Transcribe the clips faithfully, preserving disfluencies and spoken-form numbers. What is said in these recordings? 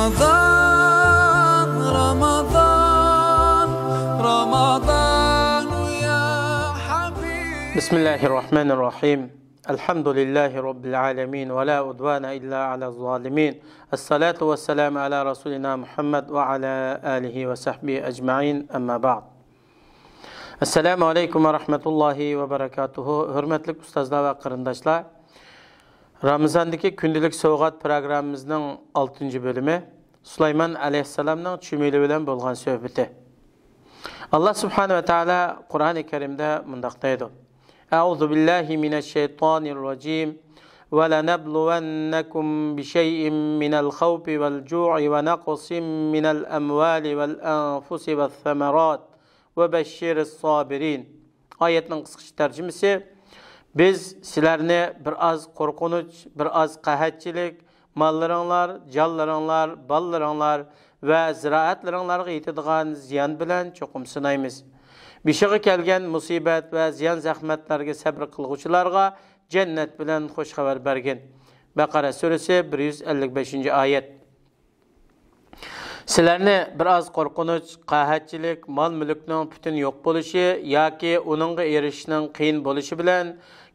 رمضان، رمضان، رمضان يا حبيب. بسم الله الرحمن الرحيم. الحمد لله رب العالمين، ولا عدوان إلا على الظالمين. الصلاة والسلام على رسولنا محمد وعلى آله وصحبه أجمعين. أما بعد. السلام عليكم ورحمة الله وبركاته. ھۆرمەتلىك ئۇستازلار ۋە قېرىنداشلار، رامىزاندىكى كۈندىلىك سوۋغات پروگراممىمىزنىڭ ئالتىنچى بۆلۈمى، سۇلايمان ئەلەيھىسسالامنىڭ چۈمۈلە بىلەن بولغان سۆھبىتى. ئاللا سۇبھانە ۋە تائالا قۇرئانى كەرىمدە مۇنداق دەيدۇ: أعوذ بالله من الشيطان الرجيم. ولنبلونكم بشيء من الخوف والجوع ونقص من الأموال والأنفس والثمرات وبشر الصابرين. ئايەتنىڭ قىسقىچە تەرجىمىسى: بىز سىلەرنى بىر ئاز قورقۇنچ، بىر ئاز قەھەتچىلىك، ماللىرىڭلار، جانلىرىڭلار، بالىلىرىڭلار ۋە زىرائەتلىرىڭلارغا يېتىدىغان زىيان بىلەن چوقۇم سىنايمىز. بېشىغا كەلگەن مۇسىبەت ۋە زىيان-زەخمەتلەرگە سەبرى قىلغۇچىلارغا جەننەت بىلەن خۇش خەۋەر بەرگىن. بەقەرە سۈرىسى، بىر يۈز ئەللىك بەشىنچى ئايەت. سىلەرنى بىر ئاز قورقۇنچ، قەھەتچىلىك، مال-مۈلۈكنىڭ پۈتۈن يوق بولۇشى ياكى ئۇنىڭغا ئېرىشىشنىڭ قىيىن بولۇشى بىلەن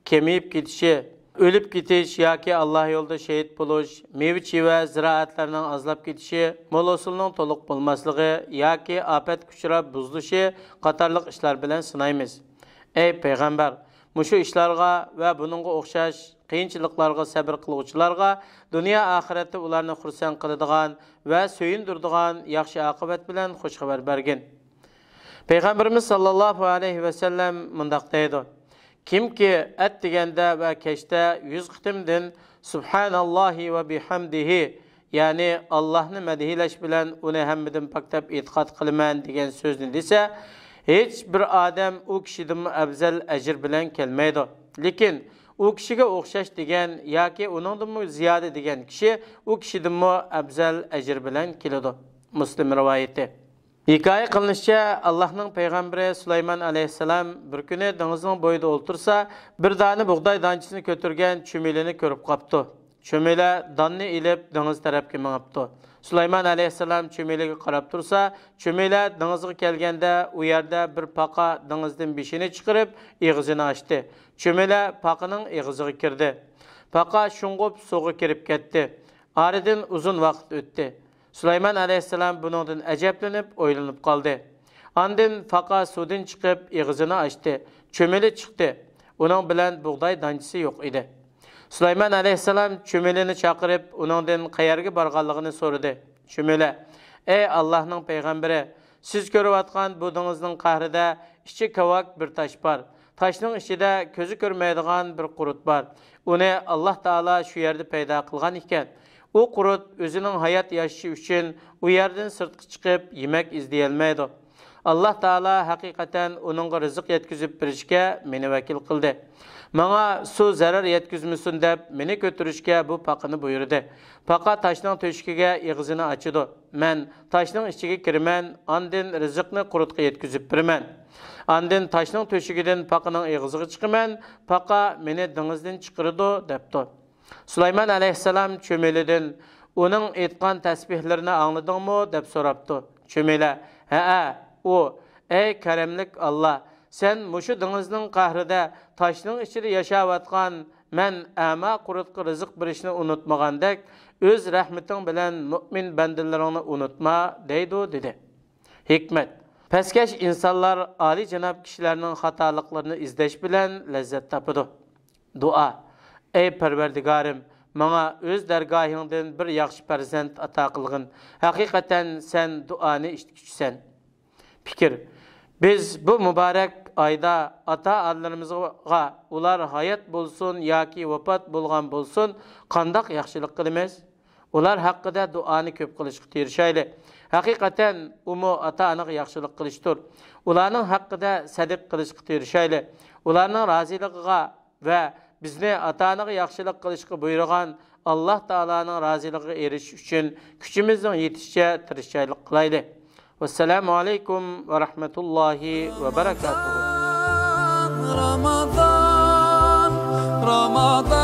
كېمىيىپ كېتىشى، ئۆلۈپ كېتىش ياكى ئاللا يولىدا شېھىت بولۇش، مېۋە-چىۋە، زىرائەتلەرنىڭ ئازلاپ كېتىشى، مول ھوسۇلنىڭ تولۇق بولماسلىقى ياكى ئاپەتكە ئۇچراپ بۇزۇلۇشى قاتارلىق ئىشلار بىلەن سىنايمىز. ئەي پەيغەمبەر، مۇشۇ ئىشلارغا ۋە بۇنىڭغا ئوخشاش قىيىنچىلىقلارغا سەبرى قىلغۇچىلارغا دۇنيا ئاخىرەتتە ئۇلارنى خۇرسەن قىلىدىغان ۋە سۆيۈندۈرىدىغان ياخشى ئاقىۋەت بىلەن خۇش خەۋەر بەرگىن. پەيغەمبىرىمىز ساللاللاھۇ ئەلەيھى ۋەسەللەم مۇنداق دەيدۇ: كىمكى ئەتىگەندە ۋە كەچتە يۈز قېتىمدىن سۇبھاناللاھى ۋە بىھەمدىھى، يەنى ئاللاھنى مەدھىيلەش بىلەن ئۇنى ھەممىدىن پاك دەپ ئېتىقاد قىلىمەن دېگەن سۆزنى دېسە، ھېچ بىر ئادەم ئۇ كىشىدىنمۇ ئەۋزەل ئەجىر بىلەن كەلمەيدۇ. لېكىن ئۇ كىشىگە ئوخشاش دېگەن ياكى ئۇنىڭدىنمۇ زىيادە دېگەن كىشى ئۇ كىشىدىنمۇ ئەۋزەل ئەجىر بىلەن كېلىدۇ. مۇسلىم رىۋايىتى. ھېكايە قىلىنىشىچە، ئاللاھنىڭ پەيغەمبىرى سۇلايمان ئەلەيھىسسالام بىر كۈنى دېڭىزنىڭ بويىدا ئولتۇرسا، بىر دانە بۇغداي دانچىسىنى كۆتۈرگەن چۈمۈلىنى كۆرۈپ قاپتۇ. چۈمۈلە داننى ئېلىپ دېڭىز تەرەپكە مېڭىپتۇ. سۇلايمان ئەلەيھىسسالام چۈمۈلىگە قاراپ تۇرسا، چۈمۈلە دېڭىزغا كەلگەندە ئۇ يەردە بىر پاقا دېڭىزدىن بېشىنى چىقىرىپ ئېغىزىنى ئاچتى. چۈمۈلە پاقىنىڭ ئېغىزىغا كىردى. پاقا شۇڭغۇپ سۇغا كىرىپ كەتتى. ئارىدىن ئۇزۇن ۋاقىت ئۆتتى. سۇلايمان ئەلەيھىسسالام بۇنىڭدىن ئەجەبلىنىپ ئويلىنىپ قالدى. ئاندىن پاقا سۇدىن چىقىپ ئېغىزىنى ئاچتى. چۈمۈلە چىقتى. ئۇنىڭ بىلەن بۇغداي دانچىسى يوق ئىدى. سۇلايمان ئەلەيھىسسالام چۈمۈلىنى چاقىرىپ ئۇنىڭدىن قەيەرگە بارغانلىقىنى سورىدى. چۈمۈلە: ئەي ئاللاھنىڭ پەيغەمبىرى، سىز كۆرۈۋاتقان بۇ دېڭىزنىڭ قەھرىدە ئىچى كاۋاك بىر تاش بار. تاشنىڭ ئىچىدە كۆزى كۆرمەيدىغان بىر قۇرت بار. ئۇنى ئاللاھ تائالا شۇ يەردە پەيدا قىلغان ئىكەن. ئۇ قۇرت ئۆزىنىڭ ھايات ياشىشى ئۈچۈن ئۇ يەردىن سىرتقا چىقىپ يېمەك ئىزدىيەلمەيدۇ. ئاللاھ تائالا ھەقىقەتەن ئۇنىڭغا رىزىق يەتكۈزۈپ بېرىشكە مېنى ۋەكىل قىلدى. ماڭا سۇ زەرەر يەتكۈزمىسۇن دەپ مېنى كۆتۈرۈشكە بۇ پاقىنى بۇيرۇدى. پاقا تاشنىڭ تۆشۈكىگە ئېغىزىنى ئاچىدۇ. مەن تاشنىڭ ئىچىگە كىرىمەن، ئاندىن رىزىقنى قۇرتقا يەتكۈزۈپ بېرىمەن. ئاندىن تاشنىڭ تۆشۈكىدىن پاقىنىڭ ئېغىزىغا چىقىمەن، پاقا مېنى دېڭىزدىن چىقىرىدۇ، دەپتۇ. سۇلايمان ئەلەيھىسسالام چۈمۈلىدىن: ئۇنىڭ ئېيتقان تەسبىھلىرىنى ئاڭلىدىڭمۇ؟ دەپ سوراپتۇ. چۈمۈلە: ھەئە، ئۇ، ئەي كەرەملىك ئاللا، سەن مۇشۇ دېڭىزنىڭ قەھرىدە تاشنىڭ ئىچىدە ياشاۋاتقان مەن ئەما قۇرتقا رىزىق بېرىشنى ئۇنتۇمىغاندەك، ئۆز رەھمىتىڭ بىلەن مۆمىن بەندىلىرىڭنى ئۇنتۇما، دەيدۇ، دېدى. ھېكمەت. پەسكەش ئىنسانلار ئالىيجاناب كىشىلەرنىڭ خاتالىقلىرىنى ئىزدەش بىلەن لەززەت تاپىدۇ. دۇئا. ئەي پەرۋەردىگارىم، ماڭا ئۆز دەرگاھىڭدىن بىر ياخشى پەرزەنت ئاتا قىلغىن. ھەقىقەتەن سەن دۇئانى ئىشىتكۈچىسەن. پىكىر. بىز بۇ مۇبارەك ئايدا ئاتا-ئانىلىرىمىزغا، ئۇلار ھايات بولسۇن ياكى ۋاپات بولغان بولسۇن، قانداق ياخشىلىق قىلىمىز؟ ئۇلار ھەققىدە دۇئانى كۆپ قىلىشقا تىرىشايلى. ھەقىقەتەن ئۇمۇ ئاتا-ئانىغا ياخشىلىق قىلىشتۇر. ئۇلارنىڭ ھەققىدە سەدىقە قىلىشقا تىرىشايلى. ئۇلارنىڭ رازىلىقىغا ۋە بىزنى ئاتا-ئانىغا ياخشىلىق قىلىشقا بۇيرۇغان ئاللاھ تائالانىڭ رازىلىقىغا ئېرىشىش ئۈچۈن كۈچىمىزنىڭ يېتىشىچە تىرىشچانلىق قىلايلى. ۋەسسالامۇ ئەلەيكۇم ۋە رەھمەتۇللاھى ۋە بەرەكاتۇھۇ. رامازان، رامازان، رامازان.